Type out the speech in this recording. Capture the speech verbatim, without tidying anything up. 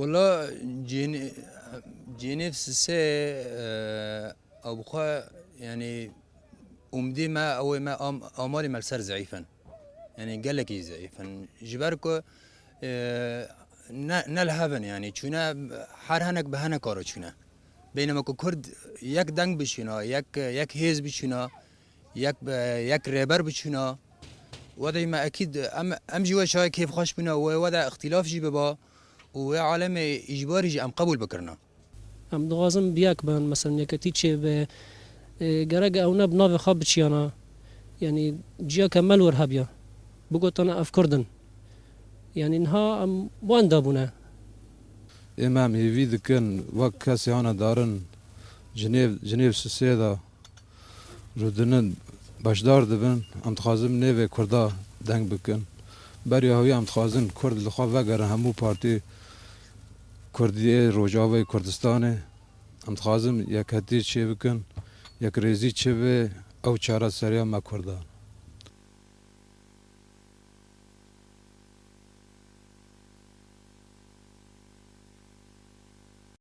Wela Cênê-, Cênêv sisê, e, ew bi xwe, yanî, umdî me, ew ê me am-, amarê me li ser zeîf in. Yanî gelekî zeîf in. Ji ber ku, e, ne, ne li hev in, yanî çûne her hinek bi hinek karo çûne. Beynema ku Kurd yek deng biçûna, yek, yek hêz biçûna, yek, yek rêber biçûna, wedê me ekîd em, em jî wê çaye kêfxweş bûne, wê wede îxtîlaf jî biba û wê alemê îcbarî jî em qebûl bikirina. Em dixwazin bi yek bin, mesela yeketî çêbe, e, gerek ew ne bi navê xwe biçiyana, yanî ciya ke me li wir hebiya, bigotana ev Kurd in. Yanî niha em wenda bûne. Êm em hêvî dikin, wek kesê hane darin, Cinêv, Cinêv sisê de rûdinin beşdar dibin, em dixwazin nêvê Kurda deng bikin. Beriya hewî em dixwazin Kurd li xwe vegerin hemû partî Kurdiyê Rojavayê Kurdistanê. Em dixwazin yekhetî çêbikin, yekrêzî çêbe, ew çareseriya me Kurdan.